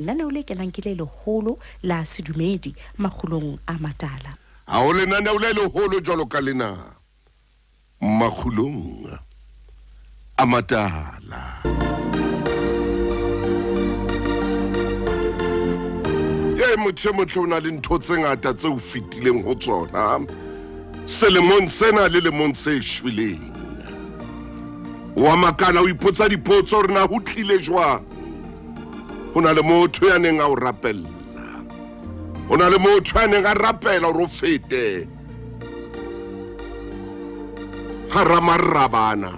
Lenaneo le kenang ke le leholo la sedumedi makgulong a matala. Ha ho lenaneo le leholo jwalo ka lena makgulong a matala. Ee, motho e motle o na le ntho tse ngata tse o fetileng ho tsona selemong sena le lemong se shweleng. Wa makala o ipotsa dipotso hore na ho tlile jwang. Ho na le motho ya neng a o rapella. Ho na le motho ya neng a rapela hore o fete hara marabana.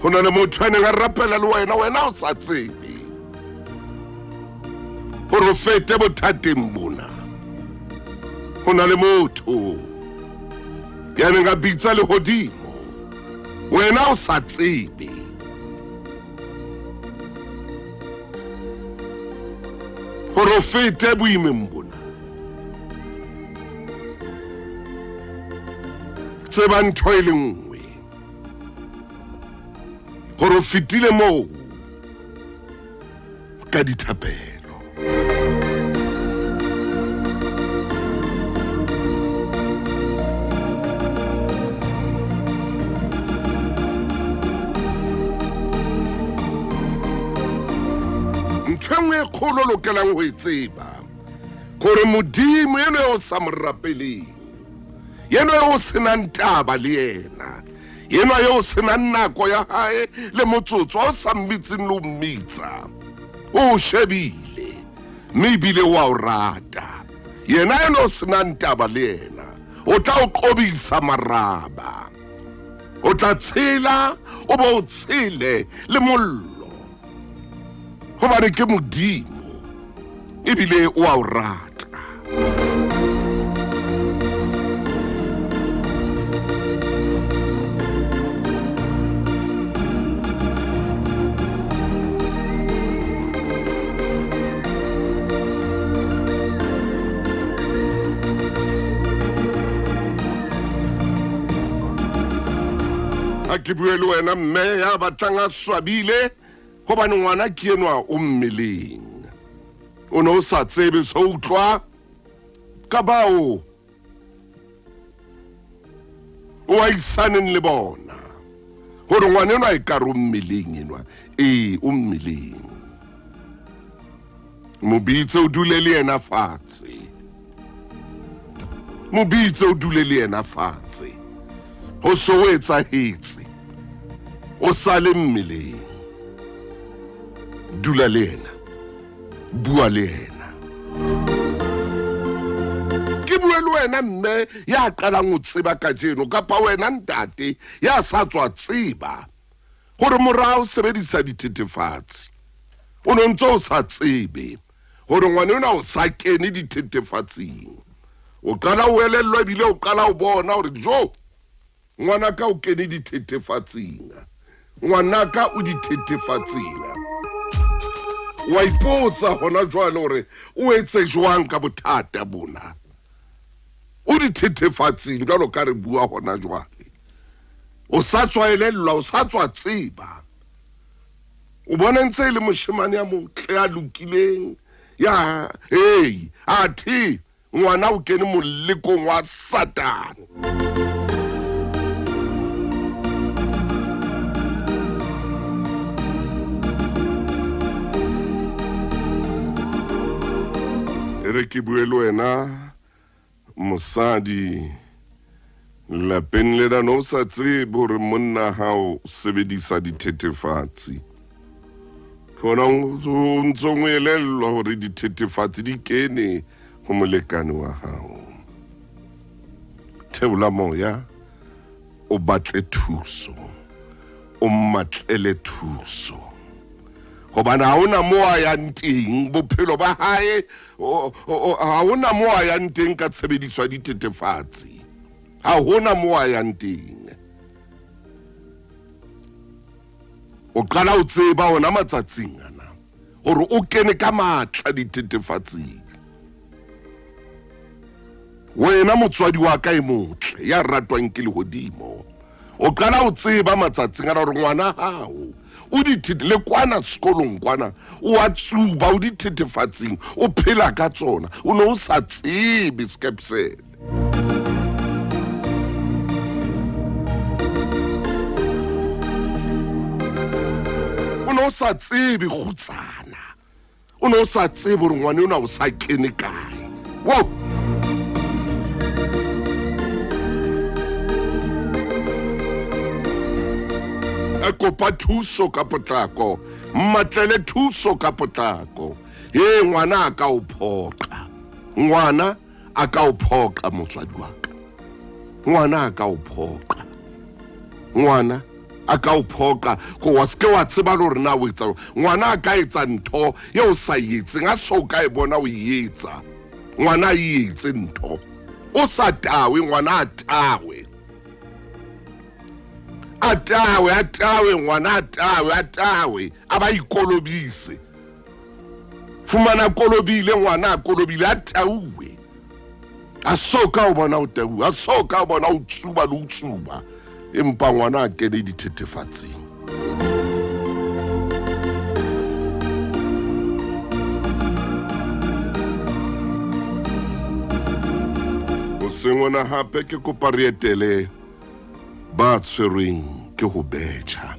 Ho na le motho ya neng a rapela le wena, wena o sa tsebe hore o fete bothateng bona. Ho na le motho ya neng a bitsa lehodimo, wena o sa tsebe. Hore o fete boimeng bona. Tseba ntho e le nngwe, hore o fetile moo ka dithapelo. Ntho e nngwe e kgolo o lokelang ho e tseba gore Modimo eno e o sa mo rapeleng, eno e o senang taba le yena, enwa eo o senang nako ya hae le motsotso o sa mmitseng le o mmitsa, o o shebile mme ebile o a o rata. Yena eno o senang taba le yena o tla o qobisa maraba, o tla tshela o bo o tshele le mollo, hobane ke Modimo ebile o a o rata. A ke bue le wena mme ya batlang a swabile gobane ngwana ke enwa o mmeleng, o ne o sa tsebe so utlwa ka bao o a isaneng le bona gore ngwana enwa e kare o mmeleng enwa. Ee, o mmeleng, mo bitse o dule le yena fatshe, mo bitse o dule le yena fatshe. Ho so o etsahetse o sale mmeleng, dula le yena, bua le yena. Ke bue le wena mme ya qalang ho tseba kajeno, kapa wena ntate ya sa tswa tseba gore mora o sebedisa dithethefatsi, o ne ntse o sa tsebe gore ngwana ona o sa kene dithethefatsing. O qala o elellwa ebile o qala o bona gore jo ngwanaka o kene dithethefatsing, ngwanaka o dithethefatsing. Wa ipotsa hona jwale hore o etse jwang ka bothata bona. O dithethefatsing jwalo ka re bua hona jwale, o sa tswa elellwa, o sa tswa tseba. O bona ntse e le moshemane ya motle ya lokileng ya hey, athe ngwana o kene molekong wa Satane. E re ke bue le wena mosadi lapeng lena, no o sa tsebe hore monna hao sebedisa dithethefatsi. Hona o ntso o elellwa hore dithethefatsi di kene ho molekane wa hao. Theola moya, o batle thuso, o mmatlele thuso, hobane ha hona mo a yang teng bophelo ba hae, ha hona mo a yang teng ka tshebediso ya dithethefatsi, ha hona mo a yang teng. O qala o tseba ona matsatsing ana hore o kene ka matla dithethefatsing. Wena motswadi wa ka e motle ya ratwang ke lehodimo, o qala o tseba matsatsing ana hore ngwana hao O dithete le kwana sekolong kwana o a tsuba o dithethefatsing o phela ka tsona o ne o sa tsebe skepsele. O ne o sa tsebe kgutsana. O ne o sa tsebe gore ngwane ona o sa kene kae. Wo! A kopa thuso ka potlako, mmatlele thuso ka potlako. Ee, ngwana a ka o phoqa. Ngwana a ka o phoqa motswadi wa ka. Ngwana a ka o phoqa. Ngwana a ka o phoqa ko wa seke wa tseba le gore na o etsa ngwana a ka etsa ntho e o sa e etseng a so ka e bona o e etsa ngwana a e etse ntho o sa tawe ngwana a tawe a tawe a tawe ngwana a tawe a tawe a ba ikolobise fumana kolobile ngwana a kolobile a tauwe a so ka o bona o tauwe a so ka o bona o tsuba le o tsuba empa ngwana a kene dithethefatsing hoseng ona hape ke kopa re etele ba tshwerweng ke ho betjha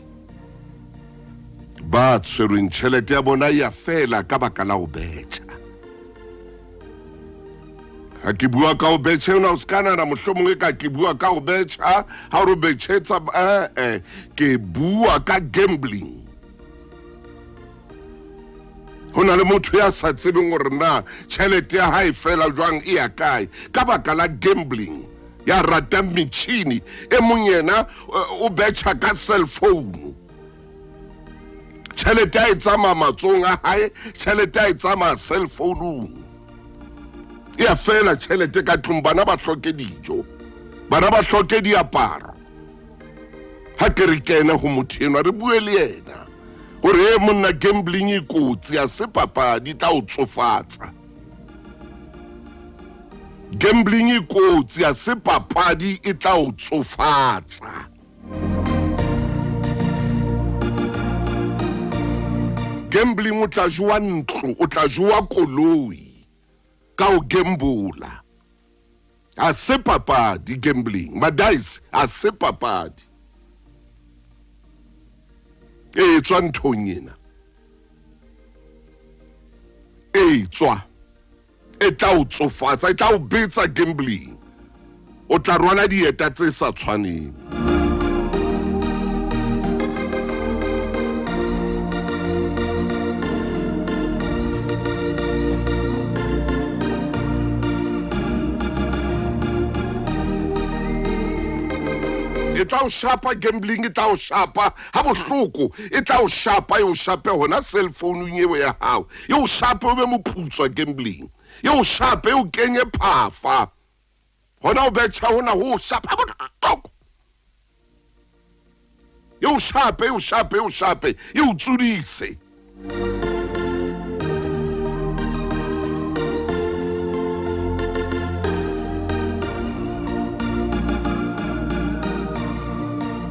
ba tshwerweng tjhelete ya bona ya fela ka baka la ho betjha ha ke bua ka ho betjha ena o se ka nahana mohlomong e ka ke bua ka ho betjha ha o re betjhetsa eh ke bua ka gambling ho na le motho ya sa tsebeng hore na tjhelete ya hae fela jwang e ya kae ka baka la gambling ya ratang metjhini e mong yena o betjha ka cell phone tjhelete a e tsamaya matsong a hae tjhelete a e tsamaya cell phone e ya fela tjhelete ka tlung bana ba hloke dijo bana ba hloke diaparo ha ke re kene ho motho enwa re bue le yena gore e monna gambling e kotsi a se papadi tla o tsofatsa gambling e kotsi a se papadi e tla o tsofatsa gambling o tla jowa ntlo o tla jowa koloi ka o gambola a se papadi gambling madice a se papadi e tswa nthong ena e tswa e tla o tsofatsa e tla o betsa gambling o tla rwala dieta tse sa tshwaneng e tla o shapa gambling e tla o shapa ha bohloko e tla o shapa e o shape hona cell phone eo ya hao e o shape o be moputswa gambling e o shape e o kenye phafa hona o betjha hona ho o shapa bohloko e o shape e o shape e o shape e o tsudise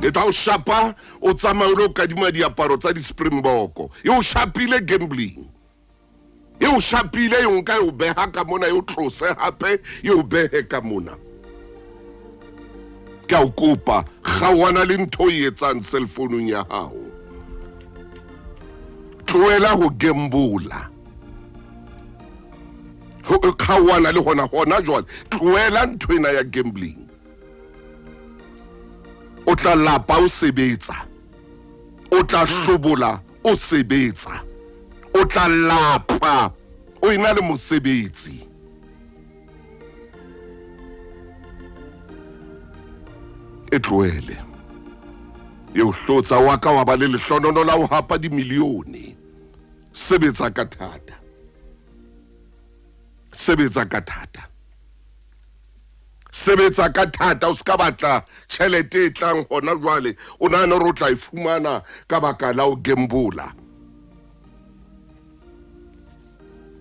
e tla o shapa o tsamaye o lo kadima diaparo tsa di-springboko e o shapile gambling e o shapile e o nka e o beha ka mona e o tlose hape e o behe ka mona ke a o kopa kgaoana le ntho e etsang cell founung ya hao tlohela ho gembola kgaoana le hona hona jwale tlohela ntho ena ya gambling o tla lapa o sebetsa o tla hlobola o sebetsa o tla lapa o ena le mosebetsi e tlohele e o hlotsa wa ka wa ba le lehlonono la ho hapa dimilione sebetsa ka thata sebetsa ka thata sebetsa ka thata o se ka batla tjhelete e tlang hona jwale o nahane gore o tla e fumana ka baka la o gembola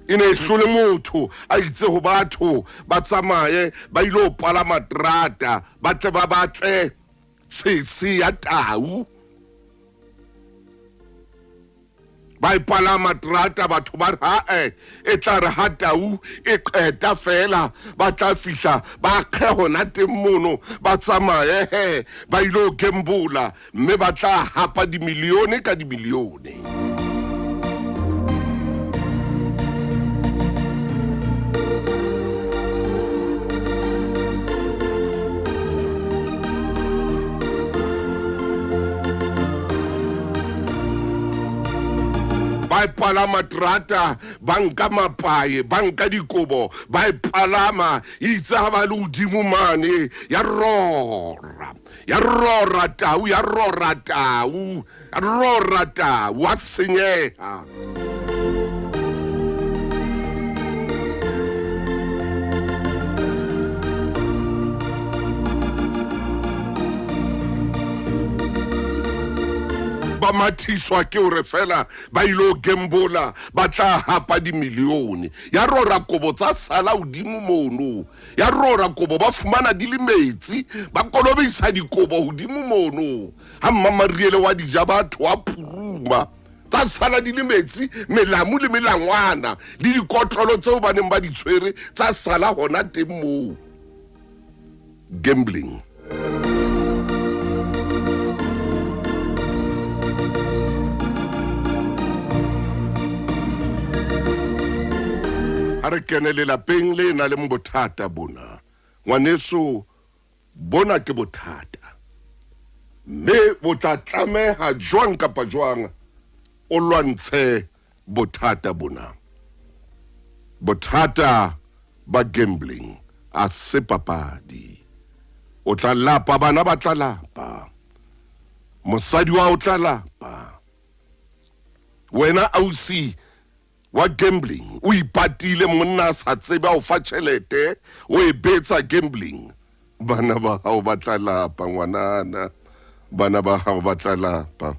e ne e hlole motho a itse ho batho ba tsamaye ba ile ho palama terata ba tle ba batle tshese ya tau. Ba e palama terata, batho ba re hae e tla re ha tau e qeta fela ba tla fihla ba kge hona teng mono, ba tsamaye he ba ilo gembola mme ba tla hapa dimilione ka dimilione. Ba e palama terata, ba nka mapae, ba nka dikobo, ba e palama, itse ha ba le hodimo mane ya rora, ya rora tau, ya rora tau, ya rora tau, wa senyeha. Ba mathiswa ke hore fela ba ilo gembola, ba tla hapa dimilione. Ya rora kobo tsa sala hodimo mono, ya rora kobo ba fumana di le metsi, ba kolobisa dikobo hodimo mono. Ha mmamariele wa dija batho wa phuruma, tsa sala di le metsi, melamu le melangwana le dikotlolo tseo ba neng ba di tshwere tsa sala hona teng moo. Gambling. Ha re kene lelapeng le nang le bothata bona, ngwaneso, bona ke bothata, mme bo tla tlameha jwang kapa jwang o lwantshe bothata bona. Bothata ba gambling a se papadi. O tla lapa, bana ba tla lapa, mosadi wa o tla lapa, wena ausi wa gambling o ipatile, monna a sa tsebe a o fa tjhelete, o e betsa gambling. Bana ba hao ba tla lapa, ngwanana, bana ba hao ba tla lapa.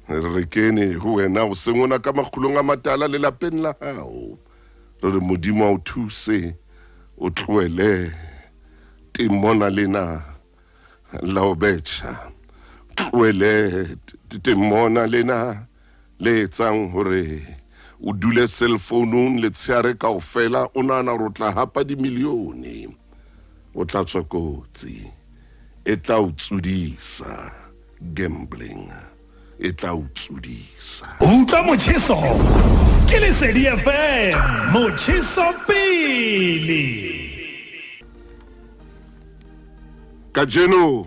Re kene ho wena o seng ona ka makgulong a matala lelapeng la hao. Re re Modimo a o thuse, o tlohele temona lena la ho betjha, tlohele temona lena le etsang hore o dule cell phone-ung letsheare kaofela, o nahana hore o tla hapa dimilione. O tla tswa kotsi, e tla o tsodisa. Gambling e tla o tsodisa. Utlwa motjheso ke Lesedi FM, motjheso pele. Kajeno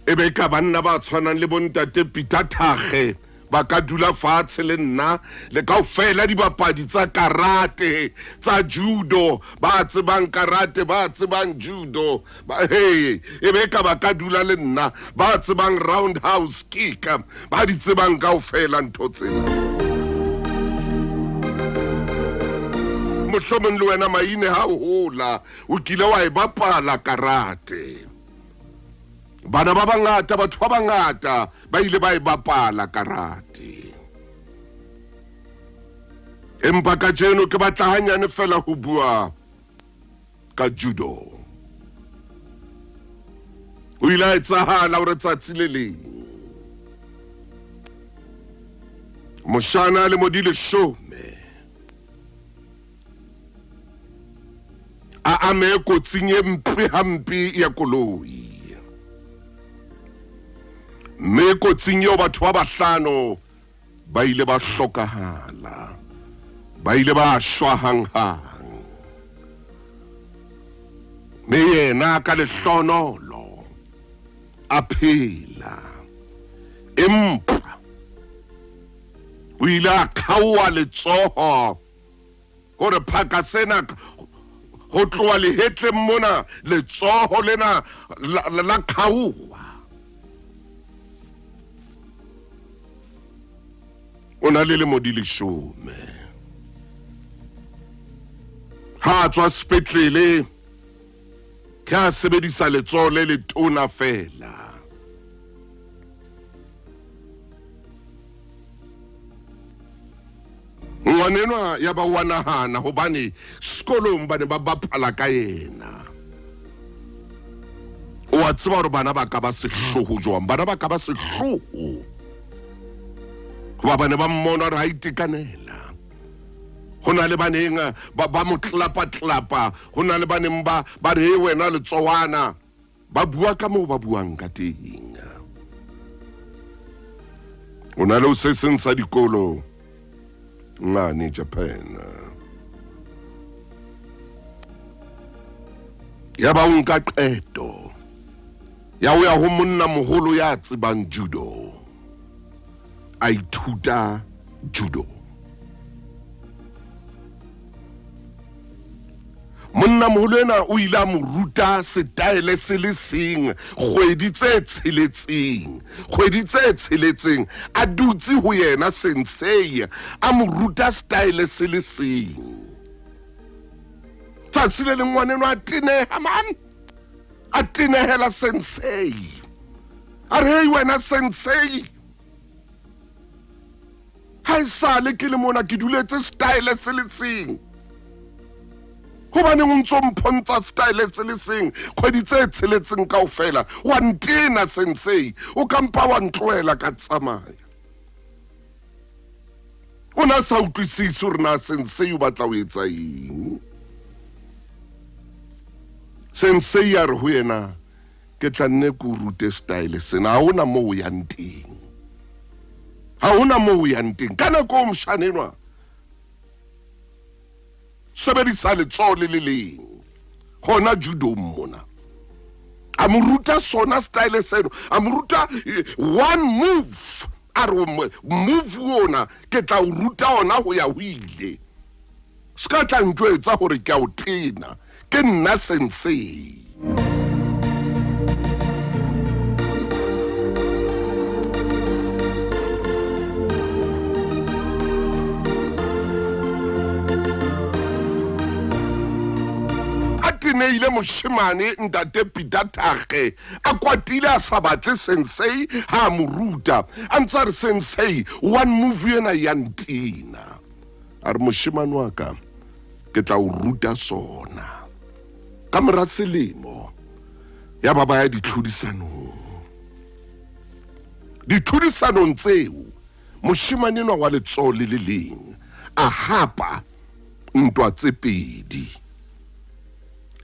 e be ka banna ba tshwanang le bontate Peter Thakge ba ka dula fatshe le nna le kaofela dibapadi tsa karate, tsa judo, ba tsebang karate, ba tsebang judo, ba, hey, e be ka ba ka dula le nna ba tsebang roundhouse kick, ba di tsebang kaofela ntho tsena. Mohlomong le wena maine ha o hola o kile wa e bapala karate. Bana ba bangata, batho ba bangata ba ile ba e bapala karate. Empa kajeno ke batla hanyane fela ho bua ka judo. O ile a etsahala hore tsatsi le leng moshana le modi leshome a ame kotsing e mpe hampe ya koloi, mme kotsing eo batho ba bahlano ba ile ba hlokahala, ba ile ba shwa hanghang. Mme yena ka lehlonolo a phela, empa o ile a kgaoha letsoho hore phaka sena ho tloha lehetleng mona, letsoho lena la kgaoha. O na le lemo di leshome ha a tswa sepetlele, ke a sebedisa letsoho le letona fela. Ngwanenwa ya ba wa nahana hobane sekolong ba ne ba bapala ka yena. O a tseba hore bana ba ka ba sehloho jwang, bana ba ka ba sehloho. Hoba ba ne ba mmona hore ha itekanela. Ho na le ba neng ba ba mo tlapa-tlapa, ho na le ba neng ba ba re wena letsowana, ba bua ka moo ba buang ka teng. O na le o se seng sa dikolo ngane Japan. Ya ba o nka qeto ya ho ya ho monna moholo ya tsebang judo. A ithuta judo. Monnamoholo ena o ile a mo ruta setaele se le seng kgwedi tse tsheletseng. Kgwedi tse tsheletseng a dutse ho yena sensei a mo ruta setaele se le seng. Tsatsi le leng ngwaneno a teneha man. A tenehela sensei. A re, hey wena sensei. Ha e sale ke le mona ke duletse style se le seng. Hobaneng o ntso mpontsha style se le seng kgwedi tse tsheletseng kaofela? Wa ntena sensei, o ka mpa wa ntlohela ka tsamaya. O na sa utlwisise hore na sensei o batla ho etsa eng. Sensei a re ho yena, ke tla nne ke o rute style sena, ha hona moo o yang teng. Ha hona moo o yang teng. Ka nako o moshane enwa, sebedisa letsoho le le leng hona judong mona. A mo ruta sona style seno, a mo ruta one move. A re move ona ke tla o ruta ona ho ya ho ile. Se ka tla ntjwetsa hore ke a o tena, ke nna sensei. A tenehile moshemane ntate Peter Thakge a kwatile a sa batle sensei ha a mo ruta, a ntse a re sensei one move ena ya ntena. A re moshemane wa ka ke tla o ruta sona. Ka mora selemo ya ba ba ya ditlhodisanong. Ditlhodisanong tseo moshemane enwa wa letsoho le le leng a hapa ntwa tse pedi.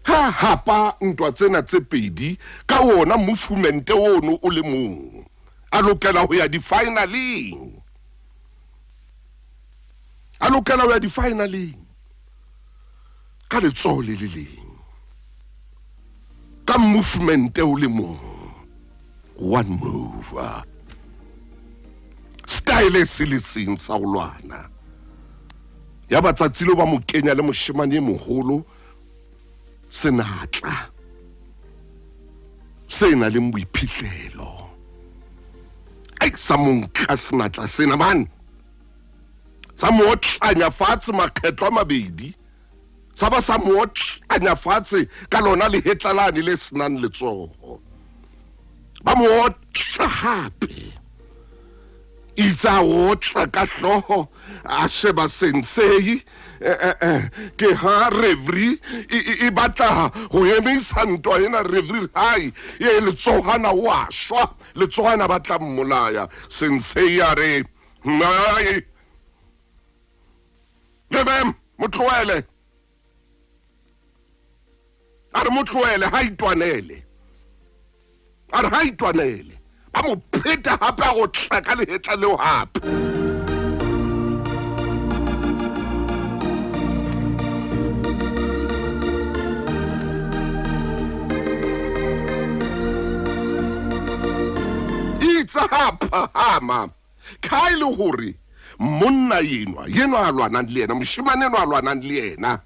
Ha hapa ntwa tsena tse pedi ka wona mofumente ono o le mong, a lokela ho ya di-finaleng. A lokela ho ya di-finaleng ka letsoho le le leng, ka movement o le mong, one move, style se le seng sa ho lwana. Ya ba tsatsi leo ba mo kenya le moshemane e moholo senatla se nang le boiphihlelo. Ai, sa mo nka senatla sena man, sa mo otlanya fatshe makgetlo a mabedi, sa ba sa mo otlanya fatshe ka lona lehetla lane le senang letsoho. Ba mo otla hape, itse a otla ka hlooho, a sheba sensei, ke ha referee e batla ho emisa ntwa ena. Referee hai, e letsohana o a shwa, letsohana ba tla mmolaya. Sensei a re, hai, lebem, mo tlohele. A re mo tlohele, ha itwanele. A re ha itwanele. Ba mo pheta hape, a go tla ka lehetla leo hape. Itse ha phahama, ka e le hore monna enwa, yenwa a lwanang le yena, moshemane enwa a lwanang le yena,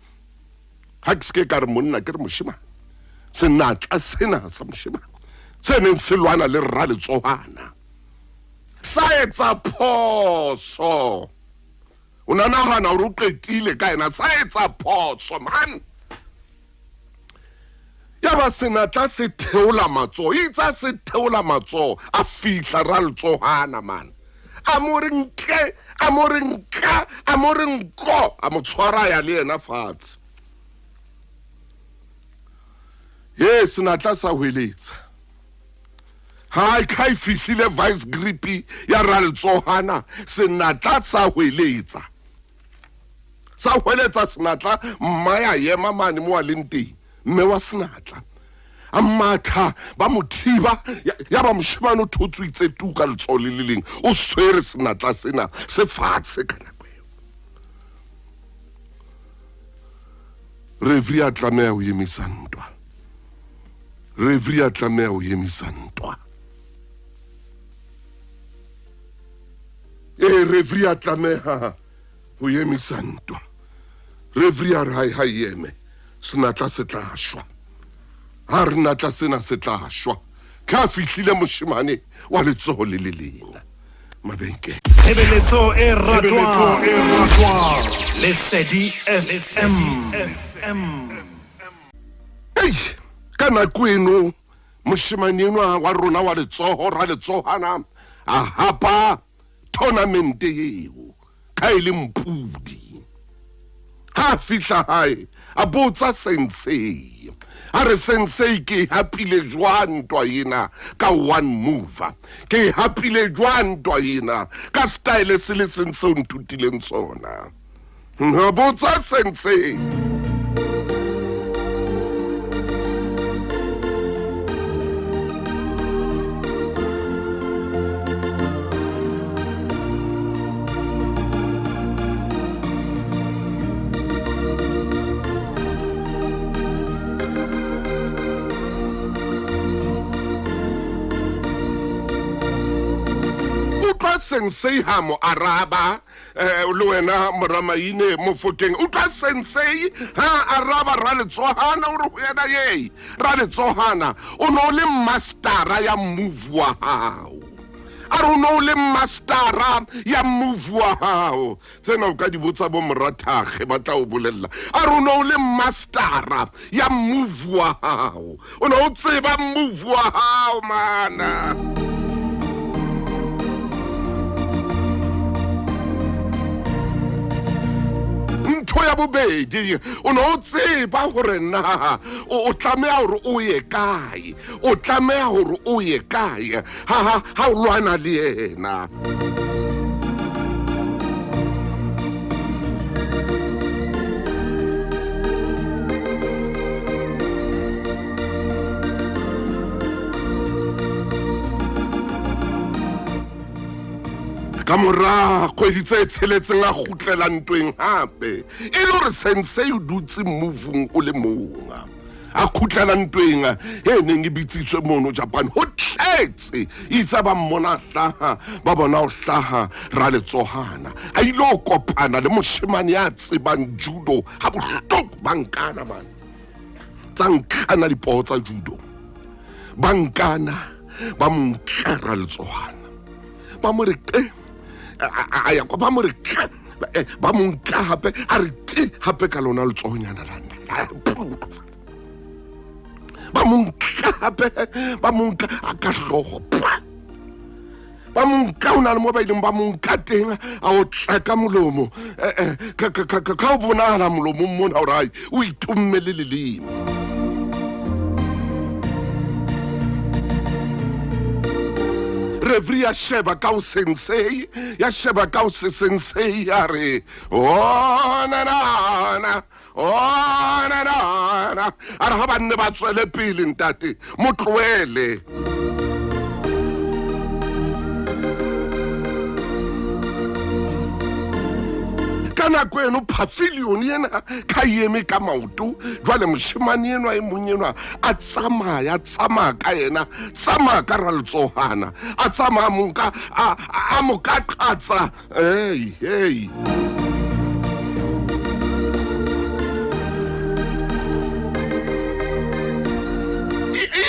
ha ke seke ka re monna, ke re moshemane, senatla sena sa moshemane se neng se lwana le rra letsohana, sa etsa phoso. O na nahana hore o qetile ka yena, sa etsa phoso man. Ya ba senatla se theola matsoho, itse se theola matsoho, a fihla ra letsohana man. A mo re ntle, a mo re nka, a mo re nko, a mo tshwara ya le yena fatshe. He, senatla sa hweletsa. Hai ka e fihlile vice grip ya raletsohana, senatla sa hweletsa. Sa hweletsa senatla, mma ya ema mane mo a leng teng, mme wa senatla. A matha, ba mo thiba, ya ba moshemane o thotswitse tu ka letsoho le le leng, o swere senatla sena se fatshe ka nako eo. Referee a tlameha ho emisa ntwa. Referee a tlameha ho emisa ntwa. Ee, referee a tlameha ho emisa ntwa. Referee a re hai ha e eme, senatla se tla shwa. Ha re natla sena se tla shwa. Ke a fihlile moshemane wa letsoho le le leng mabenkele. Tshebeletso e ratwang Lesedi FM. Ei, ka nako eno moshemane enwa wa rona wa letsoho ra letsohana a hapa tournament eo ka e le mpudi. Ha a fihla hae a botsa sensei, a re sensei ke e hapile jwang ntwa ena ka one mover, ke e hapile jwang ntwa ena ka style se le seng seo nthutileng sona. A botsa sensei. Utlwa sensei ha mo araba, le wena moramaine mofokeng. Utlwa sensei ha araba raletsohana, o re ho yena ye raletsohana o no le mastera ya move wa hao. A re o no le mastera ya move wa hao. Tsena o ka di botsa bo morathage ba tla o bolella. A re o no le mastera ya move wa hao, o no o tseba move wa hao mana. Ntho ya bobedi, o no o tseba hore na o tlameha hore o ye kae, o tlameha hore o ye kae ha ha o lwana le yena. Ka mora kgwedi tse tsheletseng a kgutlela ntweng hape, e le hore sensei o dutse movung o le mong. A kgutlela ntweng e neng e bitsitswe mono Japan, ho tletse itse ba mmona hlaha, ba bona o hlaha raletsohana. A ile ho kopana le moshemane ya tsebang judo ha bohloko, ba nkana bana tsa nkana dipoho tsa judo, ba nkana ba mo nka raletsohana, ba mo re qe, a ya kwa, ba mo re qe, ba mo nka hape, a re ti hape ka lona letsohonyana la nna, ba mo nka hape, ba mo nka a ka hlooho, ba mo nka, o na le mo ba ileng ba mo nka teng, a o tla ka molomo, ka o bonahala molomong mona hore ai o itomme le leleme. Referee ya sheba ka o sensei, ya sheba ka o se sensei, ya re ona na ona na, a re ha ba nne ba tswele pele ntate, mo tlohele. Ka nako eno pavilion ena ka eme ka maoto, jwale moshemane enwa e mong enwa a tsamaya, tsamaya ka yena, tsamaya ka raletsohana, a tsamaya monka, a mo ka qatsa. Hey, hey.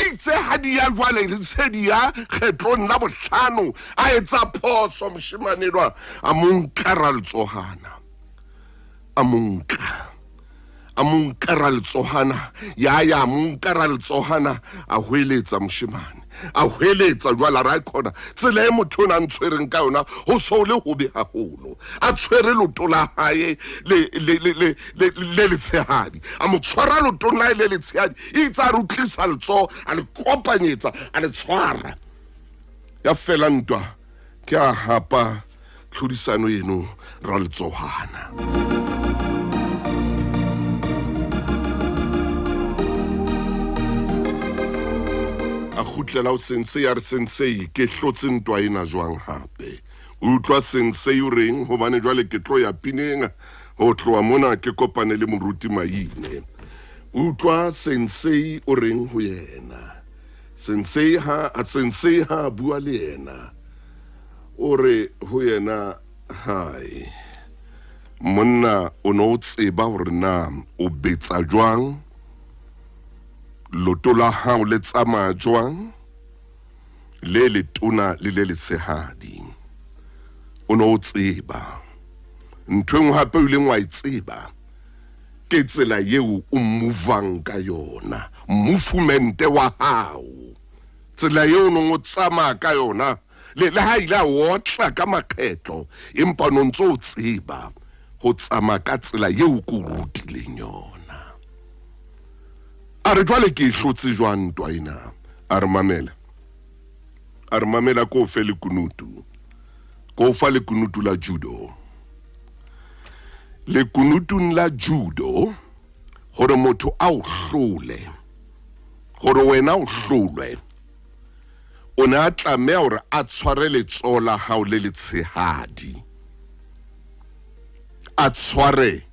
Itse ha di ya jwale se di ya kgetlong la bohlano, a etsa phoso moshemane enwa, a mo nka raletsohana, a mo nka, a mo nka raletsohana, ya ya mo nka raletsohana, a hweletsa moshemane, a hweletsa jwale a re khona tsela e motho o na ntshwereng ka yona ho so le hobe haholo, a tshwere loto la hae le le le le le letshehadi, a mo tshwara lotong la hae le letshehadi, itse a re o tlisa letsoho, a le kopanyetsa, a le tshwara. Ya fela ntwa ke a hapa tlhodisano eno Raletsohana. A kgutlela ho sensei a re sensei ke hlotse ntwa ena jwang hape. O utlwa sensei o reng hobane jwale ke tlo ya pineng ho tloha mona ke kopane le moruti Maine. Utlwa sensei o reng ho yena. Sensei ha sensei ha bua le yena o re ho yena hai monna o no o tseba hore na o betsa jwang loto la hao le tsamaya jwang le letona le le letshehadi o no o tseba ntho e nngwe hape o ileng wa e tseba ke tsela yeo o movang ka yona mofumente wa hao tsela yeo o neng o tsamaya ka yona le le ha ile a otla ka makgetlo empa no ntse o tseba ho tsamaya ka tsela yeo ke o rutileng yona a re jwale ke e hlotse jwang ntwa ena a re mamela a re mamela ko fe lekunutu ko fa lekunutu la judo lekunutung la judo gore motho a o hlole gore wena o hlolwe o ne a tlameha gore a tshware letsoho la hao le letshehadi a tshware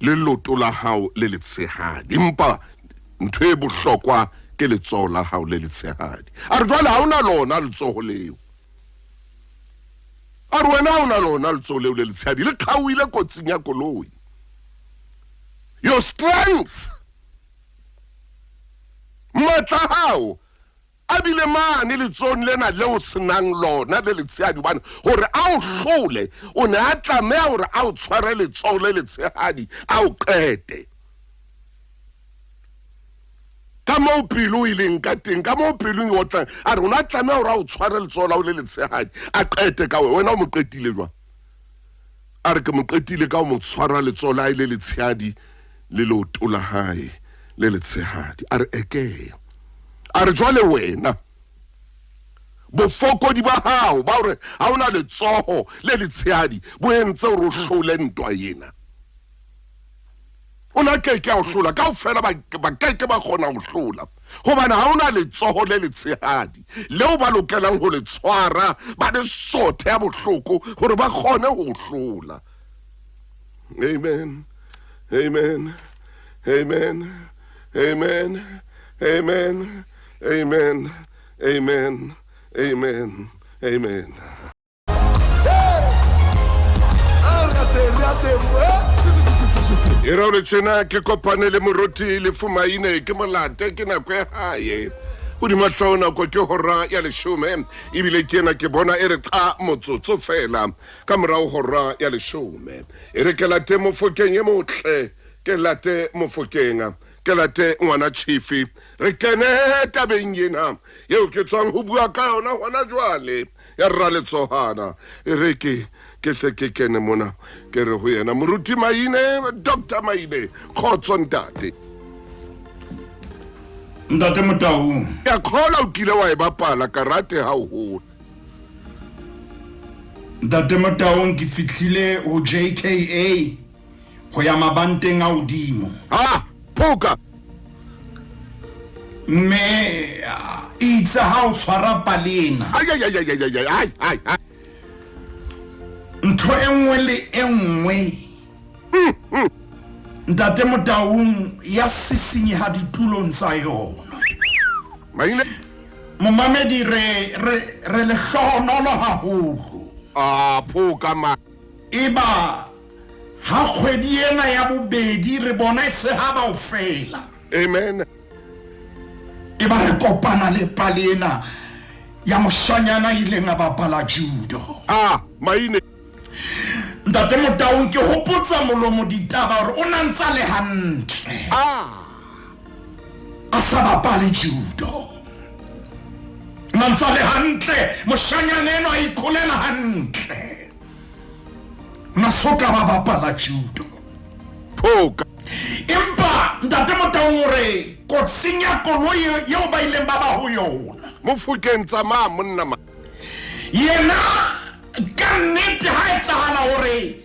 le loto la hao le letshehadi empa ntho e bohlokwa ke letsoho la hao le letshehadi a re jwale ha o na lona letsoho leo a re wena ha o na lona letsoho leo le letshehadi le kgaohile kotsing ya koloi your strength matla hao a bile mane letsohong lena leo senang lona le letshehadi hobane hore a o hlole o ne a tlameha hore a o tshware letsoho le letshehadi a o qete ka moo pelo e leng ka teng ka moo pelo e otlang a re o ne a tlameha hore a o tshware letsoho la o le letshehadi a qete ka wena o mo qetile jwang a re ke mo qetile ka ho mo tshwara letsoho la hae le letshehadi le leoto la hae le letshehadi a re eke a re jwale wena bofokodi ba hao ba hore ha o na letsoho le letshehadi bo entse hore o hlole ntwa ena o na ke ke a o hlola kaofela ba ke ke ba kgona ho hlola gobane ga o na letsogo le letshehadi leo ba lokelang go le tshwara ba le sothe ya bohloko gore ba kgone go hlola amen amen amen amen amen amen amen amen amen E ra gore tjena ke kopane le moruti le fumaine ke molate ke nako ya hae godima hloo nako ke hora ya leshome ebile ke ena ke bona e re qa motsotso fela ka morago hora ya leshome e re ke late mofokeng e motle ke late mofokeng ke late ngwana chifi re kene tabeng ena yeo ke tswang go bua ka yona gona jwale ya rraletsohana e re ke ke hle ke kene mona ke re ho yena moruti maine doctor maine kgotso ntate ntate motau ke a kgola o kile wa e bapala karate ha o hola ntate motaung ke fihlile ho jka go ya mabanteng a godimo ha phoka mme itse ha o tshwara palena ntho e nngwe le e nngwe ntate motaung ya sisinyeha ditulong tsa yona maile momamedi re re re lehlohonolo haholo a phoka ma eba Ha kgwedi ena ya bobedi re bona e sehaba ho fela. Amen. E ba re kopana le pale ena ya moshanyana ileng a bapala judo. Ah, maine. Ntate Motaung ke hopotsa molomo ditaba hore o na ntsa le hantle. Ah. A sa bapale judo. Na ntsa le hantle, moshanyana eno a ikholela hantle. Masoka ba bapala judo. Phoka. Empa Ntate Motaung o re kotsing ya koloi eo ba ileng ba ba ho yona. Mofokeng tsamaya monna ma. Yena ka nnete ha etsahala hore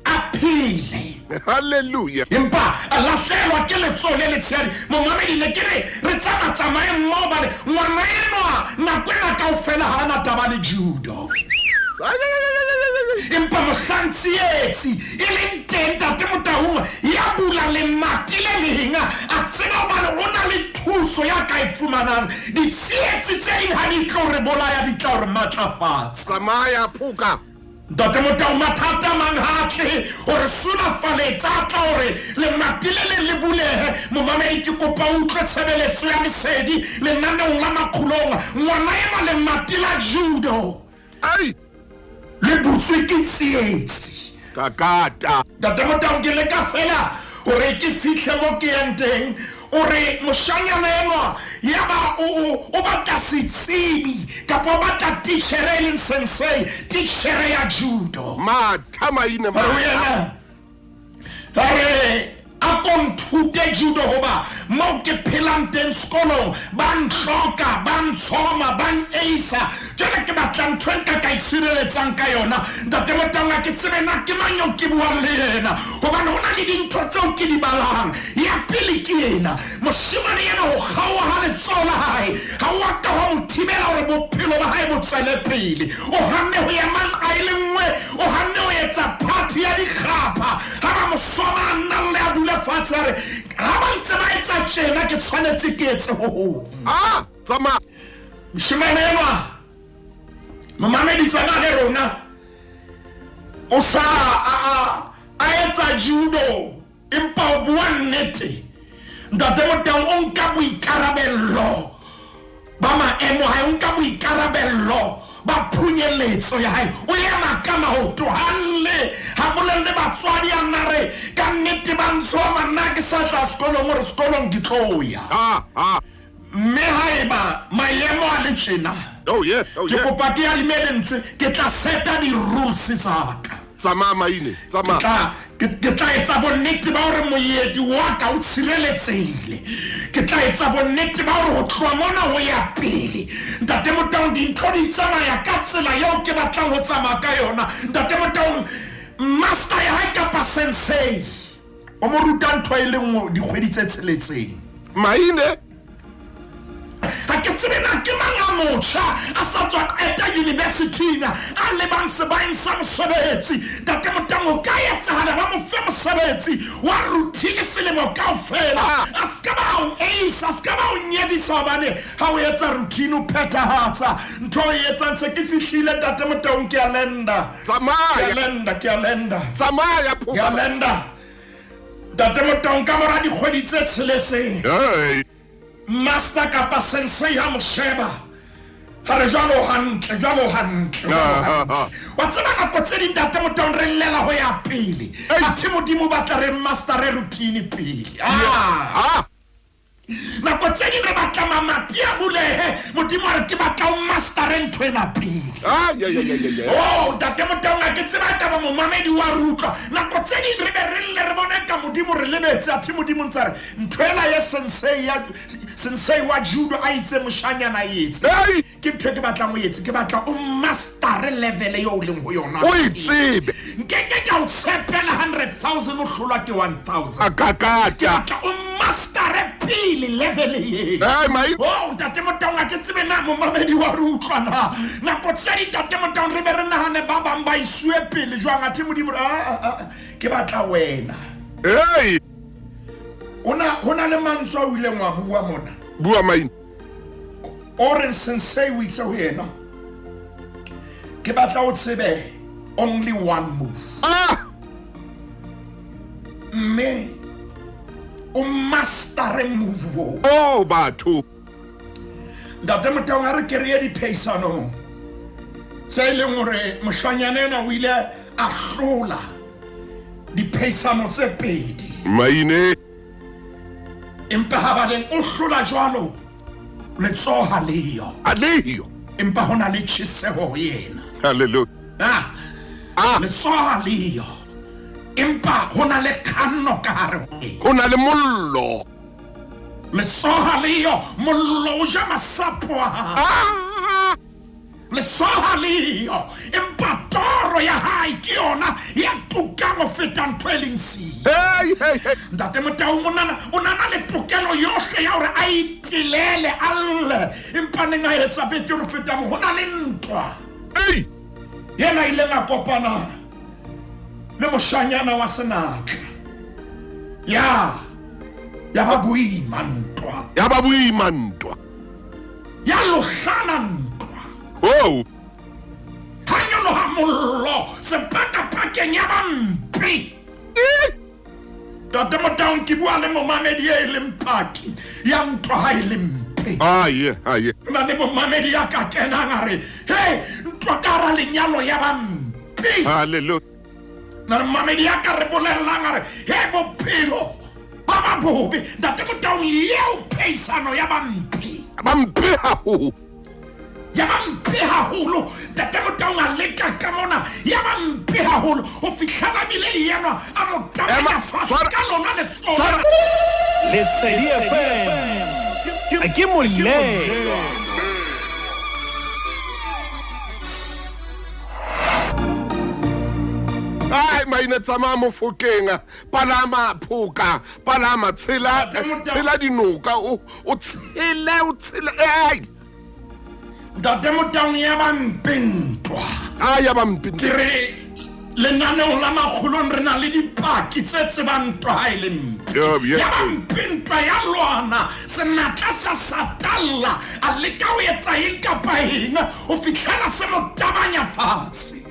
a phele. Hallelujah. Empa a lahlehelwa ke letsoho le letshehadi. Momamedi ne ke re re tsama-tsamaye mmoho hobane ngwana enwa nako ena kaofela ha a na taba le judo. Empa mohlang tsietsi e leng teng, Ntate Motaung ya bula lemati le leng, a tseba hobane o na le thuso ya ka e fumanang. Ditsietsi tse ding ha di tlo re bolaya, di tla re matlafatsa. Tsamaya, phoka. Ntate Motau, mathata a mang ha a tle ho re sulafaletsa, a tla hore lemati le leng le bulehe. Momamedi, ke kopa o utlwe tshebeletso ya lesedi lenaneong la Makgulong. Ngwana enwa lemati la judo Ai! le butswe ke tsietsi. Kakata. Ntate Motau, ke leka fela hore ke fihle mo ke yang teng. O re moshanyana enwa yaba o, o, o batla setsebi kapa o batla titjhere e leng sensei, titjhere ya judo. Matha maine A re ho matha. yena, a re a ko nthute judo hoba moo ke phelang teng sekolong ba ntlhoka, ba ntshoma, ba ngeisa. Jwale ke batla ntho e nka ka itshireletsang ka yona. Ntate Motaung, ha ke tsebe na ke mang eo ke buang le yena, hobane ho na le dintho tseo ke di balang. Ya pele ke ena, moshemane ena ho kgaoha ha letsoho la hae ha o a ka hwa mo thibela hore bophelo ba hae bo tswele pele. O hanne ho ya mang a e le nngwe, o hanne ho etsa party ya dikgapha. Ha ba mo soma a nna lle a dule fatshe a re, ha ba ntse ba etsa tjena ke tshwanetse ke etse ho hong. Ah, tsamaya. Moshemane enwa, momamedi tsamaya le rona, o sa a, a, a etsa judo, empa o bua nnete. Ntate Motaung o nka boikarabello ba maemo hae, o nka boikarabello ba phunyeletso ya hae. O ema ka maoto, ha lle, ha bolelle batswadi, a nna re ka nnete ba ntshoma, nna ke sa tla sekolong, o re sekolong ke tlo ya. Ah, ah. Mme haeba maemo a le tjena, Oh, yeah, oh, ke yeah. kopa ke adime lentswe, ke tla seta di-rules tsa ka. Tsamaya maine, tsamaya. Ke tla, ke, ke tla etsa bonnete ba hore moedi wa ka o tshireletsehile. Ke tla etsa bonnete ba hore ho tloha mona ho ya pele, Ntate Motaung, dintho di tsamaya ka tsela eo ke batlang ho tsamaya ka yona. Ntate Motaung, master ya hae kapa sensei o mo ruta ntho e le nngwe dikgwedi tse tsheletseng. Maine. Ha ke tsebe na ke mang a motjha a sa tswa qeta university-ing a lebang sebaeng sa mosebetsi. Ntate Motaung, ho ka etsahala ba mo fe mosebetsi wa routine selemo kaofela. A se ka ba a o eisa, a se ka ba o nyedisa hobane ha o etsa routine o phethahatsa ntho o e etsang. Se ke fihlile Ntate Motaung, ke a lenda. Tsamaya. Ke a lenda, ke a lenda. Tsamaya, Ke a lenda. Ntate Motaung, ka mora dikgwedi tse tsheletseng, Hey. master kapa sensei ha mo sheba, ha re jwalo hantle, jwalo hantle, jwalo hantle. Wa tseba nako tse ding Ntate Motaung re llela ho ya pele. Athe Modimo o batla re master re routine pele. Ah. Ah. Nako tse ding re batla mamati a bulehe, Modimo a re ke batla o mastere ntho ena pele. Ah, yeah, yeah, yeah, yeah, yeah. Oh, Ntate Motaung, ha ke tseba taba momamedi wa re utlwa. Nako tse ding re be re lle re bone ka Modimo re lebetse, athe Modimo ntse a re ntho ela ya sensei ya sensei wa judo a itse moshanyana e etse. Hey! Ke ntho e ke batlang o etse, ke batla o mastere level eo o leng ho yona. O e tsebe. Nkeke ka o tshepela 100,000 o hlolwa ke 1,000. A kakata. Ke batla o mastere pele level e. Hey, mai. Oh, Ntate Motaung, ha ke tsebe na momamedi wa re utlwa na. Nako tse ding Ntate Motaung re be re nahane ba bang ba isue pele jwang, athe Modimo re, ah, ah, ah, ke batla wena. Hey! Ho na le mantswe a o ileng wa bua mona. Bua maine. O reng sensei o itse ho yena, ke batla o tsebe only one move. Ah! Mme o mastere move wo. Oh, batho. Ntate Motaung a re ke re ye dipheisanong tse e leng hore moshanyana ena o ile a hlola dipheisano tse pedi. Maine. Empa ha ba leng o hlola jwalo, letsoho ha leyo. A leyo. Empa ho na le tjheseho ho yena. Hallelujah. Ah. Ah. Letsoho ha leyo. Empa ho na le kganno ka hare ho yena. Ho na le mollo. Letsoho le yo, mollo o ja masapo a hae. Letsoho le yo, empa toro ya hae ke yona ya tukang ho feta ntho e leng siyo. Hey, hey, hey. Ntate Motaung o nana o nana le tokelo yohle ya hore a itelele a lle, empa neng a etsa betere ho feta moo, ho na le ntwa. Hey. Yena a ileng a kopana le moshanyana wa senatla. Ya ya ba boima ntwa. Ya ba boima ntwa. Ya lohlana ntwa. Oh. Ha nyoloha mollo sepakapakeng ya ba mpe. Ntate Motaung, ke bua le momamedi e leng paki ya ntwa ha e le mpe. Aye, aye. Ho na le momamedi ya ka kenang a re, "Hey, ntwa ka hara lenyalo ya ba mpe." Hallelujah. Na le momamedi ya ka re bolellang a re, "Hey, bophelo ba ba bobe." Ntate Motaung, eo pheisano ya ba mpe. Ba mpe haholo. Ya ba mpe haholo. Ntate Motaung a leka ka mona, ya ba mpe haholo ho fihla ba bile yenwa a mo tabanya fatshe ka lona letsoho. Lesedi FM ke molelwa. Ai maina tsamaya mofokeng, palama phoka, palama tshela tshela dinoka, o o tshele o tshele ai. Ntate Motaung, ya ba mpe ntwa. A ya ba mpe. Ke re lenaneong la makgolong re na le dipaki tse tsebang ntwa ha e le mpe. Ya ba mpe ntwa ya lwana, senatla sa satalla, a leka ho etsa eng kapa eng ho fihlela se mo tabanya fatshe.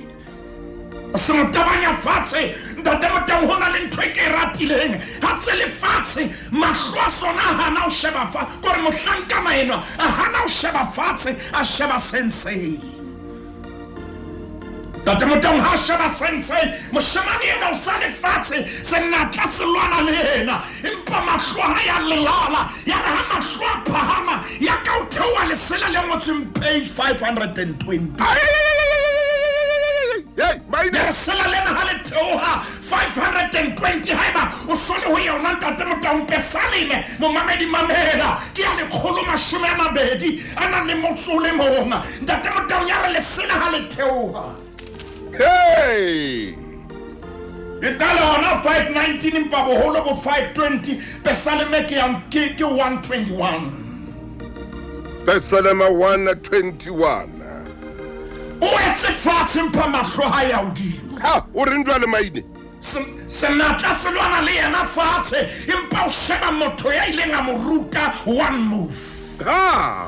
Se mo tabanya fatshe. Ntate Motaung, ho na le ntho e ke e ratileng. Ha se le fatshe, mahlo a sona a hana ho sheba fa, kore mohlankana enwa a hana ho sheba fatshe, a sheba sensei. Ntate Motaung, ha sheba sensei, moshemane enwa o sa le fatshe, senatla se lwana le yena, empa mahlo a hae a lelala. Ya re ha mahlo a phahama, ya ka o theoha lesela le ngotsweng page 520. Hey, maine. Lesela lena ha le theoha 520, haeba o so le ho yona Ntate Motaung, Pesaleme momamedi mamela, ke ya lekgolo mashome a mabedi a nang le motso o le mong. Ntate Motaung, ya re lesela ha le theoha. Hey. E qala hona 519 empa boholo bo 520. Pesaleme ke ya ke 121. Pesalema 121. O etse fatshe empa mahlo ha ya hodimo. Ha, o reng jwale maine? Senatla se lwana le yena fatshe, empa o sheba motho ya ileng a mo ruta one move. Ha.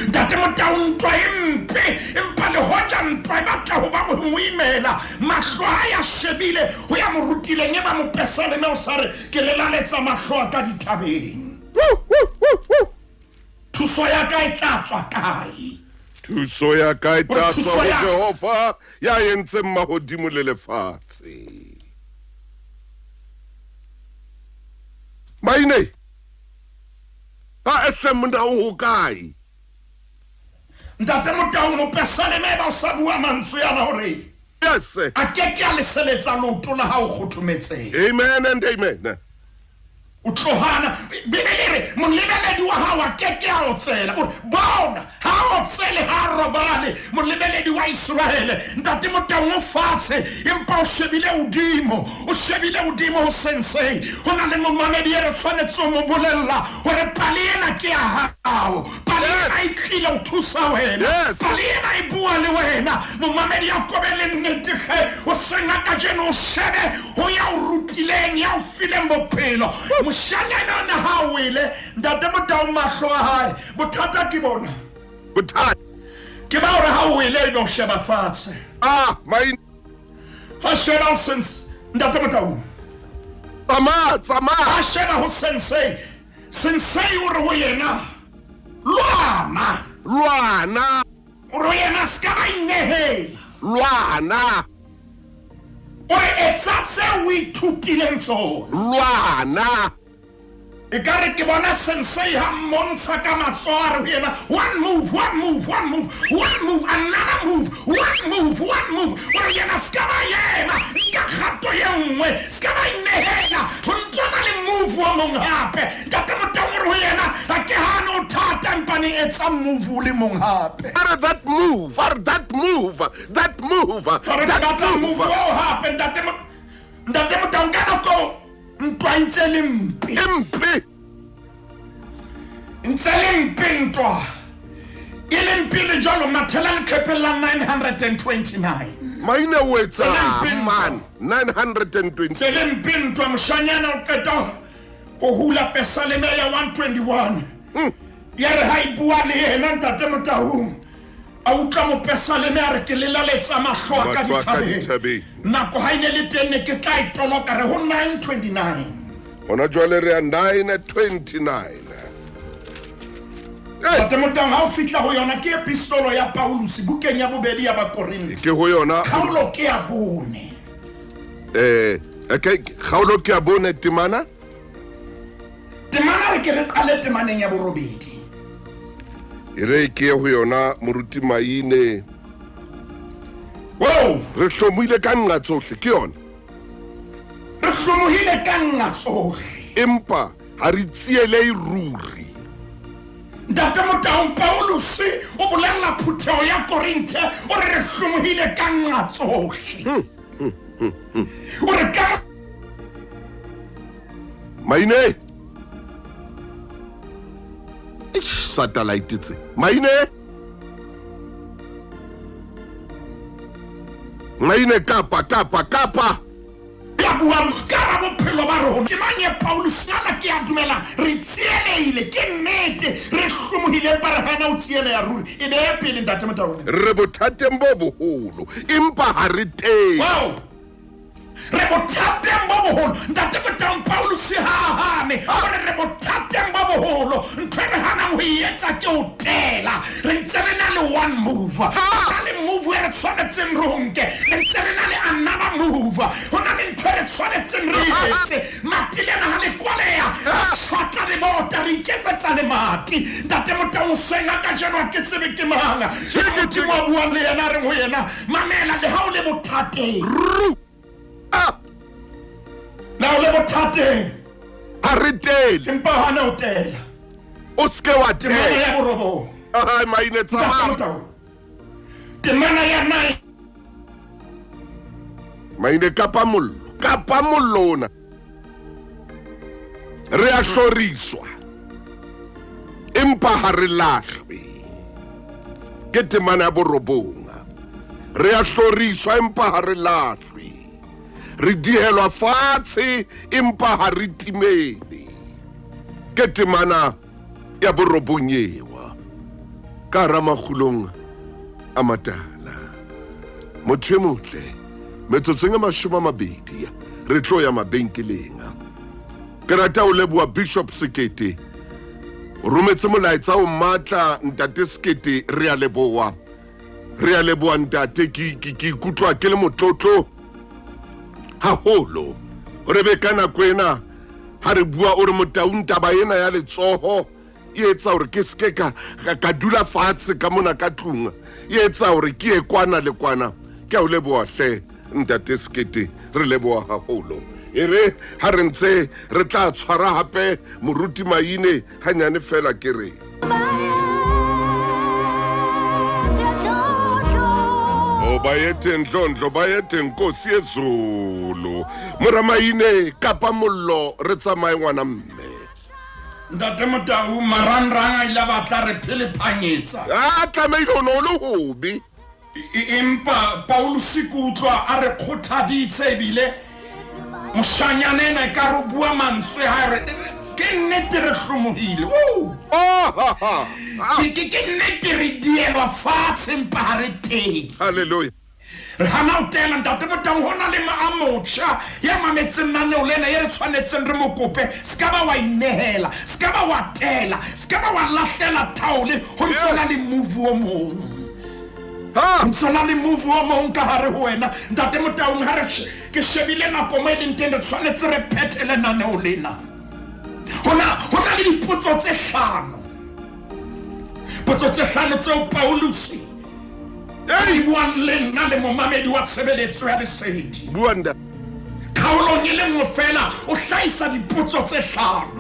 Ntate Motaung, ntwa e mpe, empa le hoja ntwa e batla ho ba mo imela, mahlo ha ya shebile ho ya mo rutileng, e ba mopesaleme o sa re ke lelaletsa mahlo a ka dithabeng. Thuso ya ka e tla tswa kae? Thuso ya ka e tla tswa ho Jehova ya entseng mahodimo le lefatshe. Maine, ha ehle monna o hokae? Ntate Motaung, mopesaleme ba o sa bua mantswe ana hore Yes. a ke ke a leseletsa leoto la hao kgothometseng. Amen and amen. O tlohana, Bibele e re molebeledi wa hao a ke ke a otsela. O re bona, ha otsele, ha robale, molebeledi wa Israele. Ntate Motaung o fatshe, empa o shebile hodimo, o shebile hodimo ho sensei. Ho na le momamedi e re tshwanetse ho mo bolella hore pale ena ke ya hao. Pale ena e tlile ho thusa wena. Pale ena e bua le wena. Momamedi a kobe le nnete hle, o seng a kajeno o shebe ho ya o rutileng, ya o fileng bophelo. Moshanyana ona ha o wele, Ntate Motaung, mahlo a hae, bothata ke bona. Bothata. Ke ba hore ha o wele ebe o sheba fatshe. Ah, maine. Ha sheba ho sensei, Ntate Motaung. Tsamaya, tsamaya. Ha sheba ho sensei, sensei o re ho yena, lwana. Lwana. O re ho yena, se ka ba inehela. Lwana. O re etsa tseo o ithutileng tsona. Lwana. Ekare ke bona sensei ha mmontsha ka matsoho a re ho yena, one move, one move, one move, one move, another move, one move, one move. O re yena se ka ba yema, nka kgato ye nngwe, se ka ba inehela, ho ntso na le move o mong hape. Ntate Motaung, Hane etsa move o le mong hape. A re that move, a re that move, that move, A re ke that batla move move. oo hape ntate Mo- ntate Motaung ka nako ntwa e ntse le mpe. E mpe. Ntse le mpe ntwa. E le mpe le jwalo mathela leqepheng la 929. Maine o Tse le mpe etsang ntwa. man 920. Tse le mpe ntwa moshanyana o qeta ho hula pesaleme ya 121. Ya re ha e bua le yena ntate Motaung. A utlwa mopesaleme a re ke lelaletsa mahlo a ka Mahlo a ka dithabeng. dithabeng. Nako ha e ne le teng ne ke tla e toloka re ho 929. Hona jwale re ya 929. Hey, Ntate Motaung ha o fihla ho yona ke epistolo ya Paulus bukeng ya bobedi ya Bakorinthe. ke ho yona Kgaolo ke ya bone. eh okay kgaolo ke ya bone temana Temana re ke re qale temaneng ya borobedi. e re ke ye ho yona moruti Maine. Wow, Re hlomohile ka nqa tsohle ke yona. re hlomohile ka nqa tsohle. Empa ha re tsielehe ruri. Ntate Motaung Paulus o bolella phutheho ya Korinthe o re re hlomohile ka nqa tsohle. O re ka Maine. Eish, satellite tse. Maine. Maine kapa kapa kapa. ya buang ka ra bophelo ba rona. Ke mang e Paulus ana ke a dumela re tsielehile ke nnete re hlomohile empa re hana ho tsieleha ruri. E behe pele ntate Motaung. Re bothateng bo boholo empa ha re teng. Wow. Re bothateng bo boholo. Ntate Motaung Paulus ha a hane. O re re bothateng bo boholo. Ntho e re hanang ho e etsa ke ho tela. Re ntse re na le one move. Ho na le move e re tshwanetseng re o nke. Re ntse re na le another move. Ho na le ntho e re tshwanetseng re e etse. Mati lena ha le kwaleha. Re tjhwatla lebota, re iketsetsa lemati. Ntate Motaung hoseng ha kajeno ha ke tsebe ke mang. Ke Modimo a buang le yena a reng ho yena, mamela le ha o le bothateng. Ru. Ah. Na o le bothateng. Ha re tele. Empa hana o tela. O seke wa Temana tela. ya borobong. Ai, Maine tsamaya. Ntate Motaung. Temana ya 9. Maine kapa mollo. Kapa mollo ona. Re a hloriswa. Empa ha re lahlwe. Ke temana ya borobong. Re a hloriswa empa ha re lahlwe. Re dihelwa fatshe empa ha re timele. Ke temana ya borobong ewa. Ka hara makgulong a matala. Motho e motle, metsotsong e 20 re tlo ya mabenkeleng. Ke rata ho leboha Bishop Sekete. O rometse molaetsa o matla ntate Sekete, re a leboha. Re a leboha ntate, ke ikutlwa ke le motlotlo haholo. Re be ka nako ena ha re bua o re Motaung taba ena ya letsoho e etsa hore ke seke ka dula fatshe ka mona ka tlung. E etsa hore ke ye kwana le kwana. Ke a o leboha hle ntate Sekete, re leboha haholo. E re ha re ntse re tla tshwara hape moruti Maine hanyane fela ke re. O bayethe Ndlondlo, bayethe Nkosi yezulu. Mora Maine kapa mollo re tsamaye ngwana mme. Ntate Motau marangrang a ile a batla re phele phanyetsa. A tlamehile o ne o le hobe. Empa Paulus ke utlwa a re kgothaditse ebile moshanyana ena e ka re bua mantswe ha re ke nnete re hlomohile. Oh! Oh, ha, ha. Ah. Ke nnete re dielwa fatshe empa ha re teng. Hallelujah. Re hana ho tela ntate Motaung, ho na le a motjha ya mametseng naneo lena ye re tshwanetseng re mo kope. Se ka ba wa inehela, se ka ba wa tela, se ka ba wa lahlela thaole, ho ntse na le move o mong. Ha! Ho ntse na le move o mong ka hare ho wena. Ntate Motaung, ha re ke shebile nako mo e leng teng, re tshwanetse re phethele naneo lena. Ho na le dipotso tse hlano. Potso tse hlano tseo Paulus Hey! buang le nna le momamedi wa tshebeletso ya lesedi. Bua nda. Kgaolong e le nngwe fela o hlahisa dipotso tse hlano.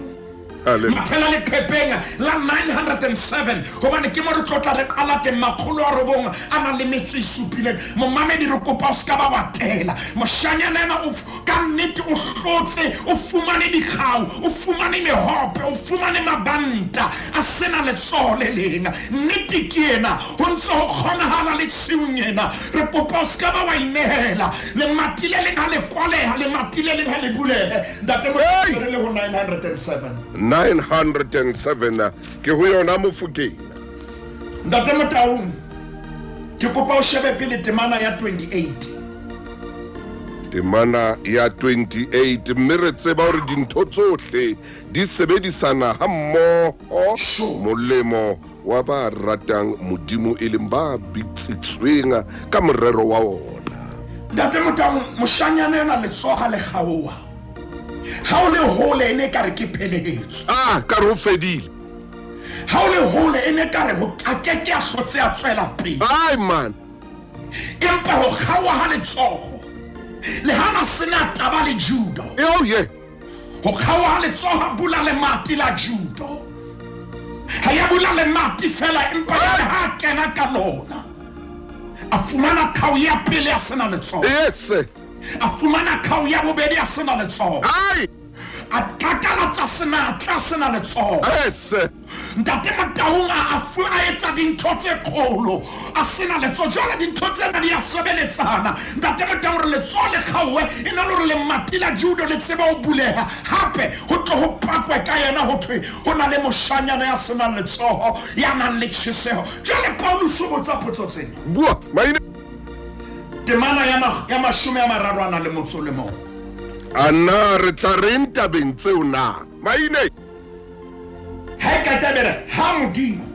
Mathela leqhepeng la 907 gobane ke mo re tlotla re qala teng makgolo a robong a nang le metso e supileng. Momamedi, re kopa o se ka ba wa tela. Moshanyana ena o ka nnete o hlotse, o fumane dikgau, o fumane mehope, o fumane mabanta a sena letsoho le leng. Nnete ke ena, ho ntse ho kgonahala le tshiung ena. Re kopa o se ka ba wa inehela. Lemati le leng ha le kwaleha, lemati le leng ha le bulehe. Ntate Motho, re le ho 907. 907 ke ho yona Mofokeng. Ntate Motaung, ke kopa o shebe pele temana ya 28. Temana ya 28, mme re tseba hore dintho tsohle di sebedisana ha mmoho molemo wa ba ratang Modimo, e leng ba bitsitsweng ka morero wa ona. Ntate Motaung, moshanyana ena letsoho ha le kgaoha, ha o le hole e ne kare ke phelehetso. Ah, ka re ho fedile. Ha o le hole e ne kare ho a keke a hlotse a tswela pele. Ai man. Empa ho kgaoha ha letsoho, le ha na sena taba le judo. Oh yeah. Ho kgaoha ha letsoho ha bula lemati la judo. Ha ya bula lemati fela, empa ya re ha a kena ka lona, a fumana khao ya pele a sena letsoho. Yes. A fumana khao ya bobedi a sena letsoho. Ai. A kakalatsa senatla sena letsoho. Yes. Ntate Motaung a a a etsa dintho tse kgolo a sena letsoho. Jwale dintho tsena di a sebeletsana. Ntate Motaung, re letsoho le kgaowe e na le hore lemati la judo le tsebe ho buleha hape, ho tlo ho pakwe ka yena, ho thwe ho na le moshanyana ya senang letsoho ya nang le tjheseho. Jwale Paulus o botsa potso tsena. Bua maine. Temana ya 30 a nang le motso le mong. A na re tla reng tabeng tseo na? Maine. Ha e ka tabela ha Modimo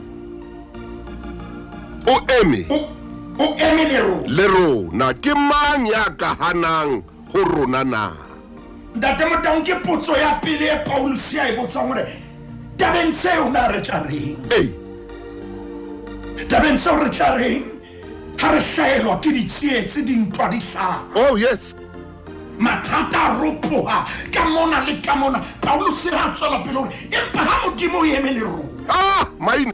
o eme, o eme le rona. Le rona, ke mang ya ka hanang ho rona na? Ntate Motaung, ke potso ya pele e Paulus ya e botsang hore tabeng tseo na re tla reng? Ei. Tabeng tseo re tla reng ha re hlaelwa ke ditsietsi, dintwa di hlaha? Oh yes. Mathata a ropoha ka mona le ka mona. Paulus ha a tswela pele hore empa ha Modimo o eme le rona. Ah, maine.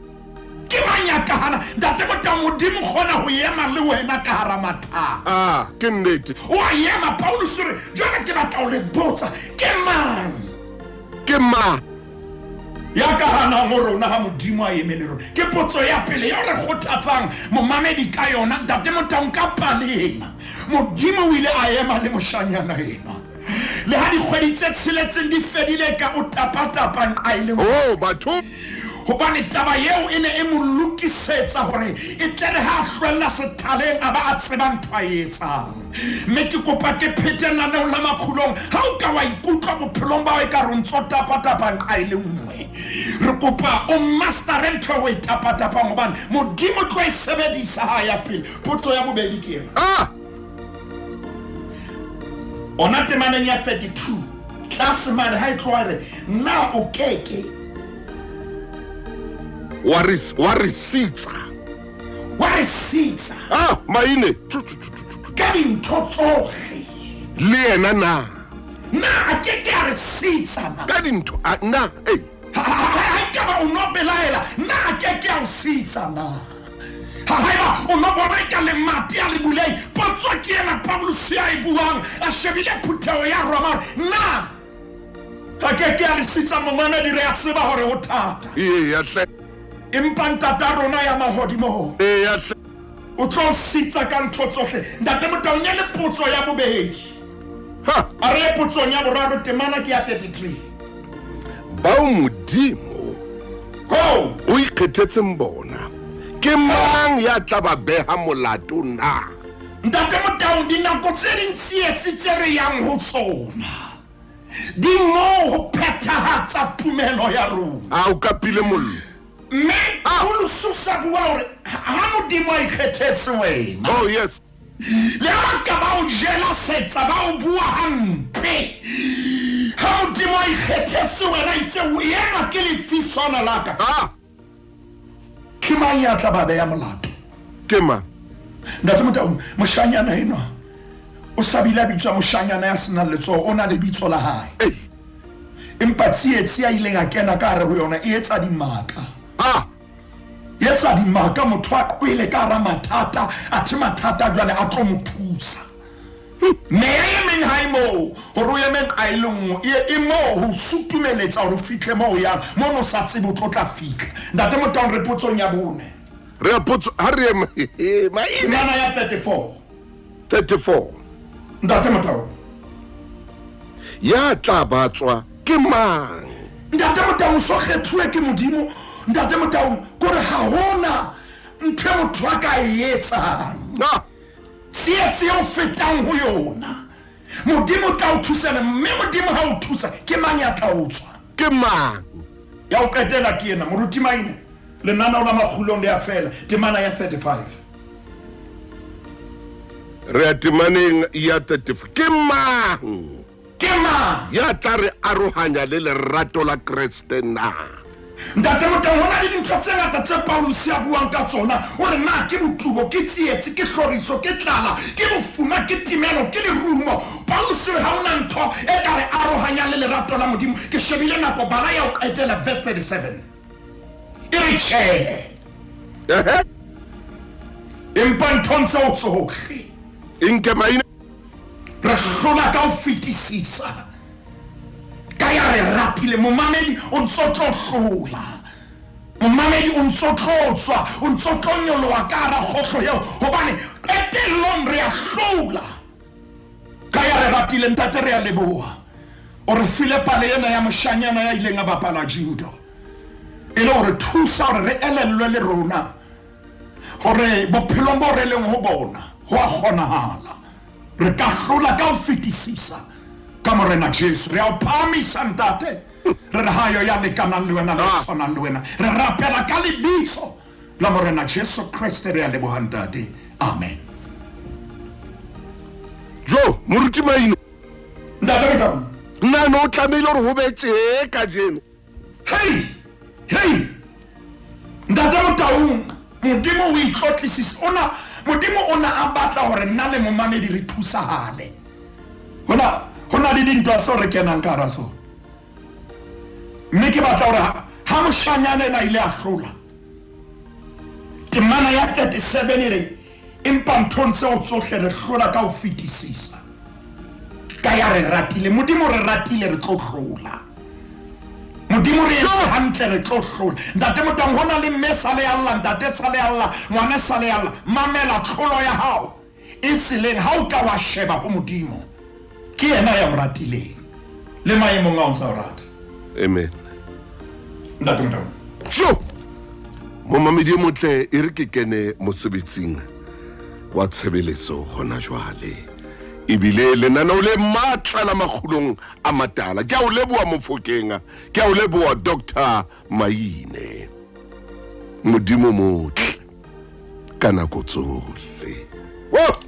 Ke mang ya ka hana? Ntate Motaung, Modimo kgona ho ema le wena ka hara mathata. Ah, ke nnete. O a ema. Paulus re, jwale ke batla ho le botsa, ke mang? Ke mang? Ya ka hanang ho rona ha Modimo a eme le rona? Ke potso ya pele eo re kgothatsang momamedi ka yona. Ntate Motaung, ka paleng Modimo o ile a ema le moshanyana enwa. Le ha dikgwedi tse tsheletseng di fedile ka o tapatapa nqa e le nngwe. Oh, batho. Hobane taba eo e ne e mo lokisetsa hore e tle re ha a hlwella sethaleng a ba a tseba ntho a e etsang. Mme ke kopa ke phete naneong la Makgulong, ha o ka wa ikutlwa bophelong ba hao e ka re o ntso tapatapa nqa e le nngwe, re kopa o mastere ntho eo o e tapatapang, hobane Modimo tlo e sebedisa ha a ya pele. Potso ya bobedi ke ena. Ah! Ona temaneng ya 32 tlase mane ha e tloha re, na o keke wa re, wa re sitsa? Wa re sitsa. Ah, maine. Ka dintho tsohle. Le yena na? Na a ke ke a re sitsa na? Ka dintho, a, na, ei. Ha e ka ba o no belaela, na a ke ke a o sitsa na? Ha haeba o no bona e ka lemati a le bulei, potso ke ena Paulus ya e buang a shebile phutheho ya Roma hore na a ke ke a le sitsa. Momamedi, re a tseba hore ho thata. Eya hle. Empa ntata rona ya mahodimong Eya hle. o tlo sitsa ka ntho tsohle. Ntate Motaung, e le potso ya bobedi. Ha. A re ye potsong ya boraro, temana ke ya 33. Bao Modimo Ho o ikgethetseng bona, ke mang ya tla ba beha molato na? Ntate Motaung, dinako tse ding tsietsi tse re yang ho tsona di moo ho phethahatsa tumelo ya rona. A o kapile mollo. Mme Paulus o sa bua hore ha Modimo a ikgethetse wena. Oh yes. Le ha ba ka ba o jela setsa, ba o bua hampe, ha Modimo a ikgethetse wena, itse yena ke lefiswana la ka. Ah. Ke mang ya tla ba beya molato? Ke mang? Ntate Motaung, moshanyana enwa o sa bile a bitswa moshanyana ya senang letsoho, o na le bitso la hae. Ei. Empa tsietsi a ileng a kena ka hare ho yona e etsa dimaka. Ah! E etsa dimaka, motho a qwele ka hara mathata, athe mathata jwale a tlo mo thusa. Meya e meng ha e moo hore o eme nqa e le nngwe, e, e moo ho sutumeletsa hore o fihle moo o yang, mono o sa tsebe o tlo tla fihla. Ntate Motaung, re potsong ya bone. Re ya potso, ha re ye maine. Temana ya 34. 34. Ntate Motaung. Ya tla ba tswa ke mang? Ntate Motaung, o so kgethuwe ke Modimo. Ntate Motaung, kore ha hona ntho e motho a ka e etsang. Ah. Tsietsi e o fetang ho yona. Modimo o tla o thusa ene, mme Modimo ha o thusa, ke mang ya tla o tswa? Ke mang? Ya ho qetela ke ena, Moruti Maine, lenaneo la Makgulong le a fela, temana ya 35. Re ya temaneng ya 35. Ke mang? Ke mang? Ya tla re arohanya le lerato la Kreste na? Ntate Motang, ho na le dintho tse ngata tse Pauluse a buang ka tsona. O re na ke botubo, ke tsietsi, ke hloriso, ke tlala, ke bofuma, ke timelo, ke lerumo. Pauluse o re ha ho na ntho e ka re arohanyang le lerato la Modimo. Ke shebile nako, bala ya ho qetela, verse 37. E re tjhe. Ehe. Empa nthong tseo tsohle. Inke maina. Re hlola ka ho fetisisa. Ka ya re ratile. Momamedi o ntso tlo hlola. Momamedi o ntso tlo tswa, o ntso tlo nyoloha ka hara kgohlo eo, hobane qetellong re a hlola. Ka ya re ratile. Ntate, re a leboha. O re file pale ena ya moshanyana ya ileng a bapala judo e le hore thusa hore re elellwe le rona hore bophelong bo re leng ho bona ho a kgonahala. Re ka hlola ka ho fetisisa ka Morena Jesu. Re a o phahamisa, Ntate. Re re ha yo ya lekanang le wena, le ya tshwanang le wena. Re rapela ka lebitso la Morena Jesu Kreste. Re a leboha, Ntate. Amen. Jo, Moruti Maino. Ntate Motau. Nna no o tlamehile hore ho be tjee kajeno. Hei, hei. Ntate Motaung, Modimo o itlotlisisa. Ona Modimo o na a batla hore nna le momamedi re thusahale. Hona hona le dintwa tseo re kenang ka hara tsona. Mme ke batla hore ha moshanyana ena ile a hlola. Temana ya 37 e re empa nthong tseo tsohle re hlola ka ho fetisisa. Ka ya re ratile. Modimo re ratile re tlo hlola. Modimo re etse hantle re tlo hlola. Ntate Motang, ho na le mme sa le alla, ntate sa le alla, ngwana sa le alla. Mamela tlholo ya hao e tseleng ha o ka wa sheba ho Modimo. Ke yena ya o ratileng le maemong a o ntsa o rata. Amen. Ntate Motang. Jo. Momamedi e motle e re ke kene mosebetsing wa tshebeletso hona jwale. Ebile lenaneo le matla la makgulong a matala. Ke a o leboha Mofokeng, ke a o leboha Doctor Maine. Modimo motle ka nako tsohle. Wo!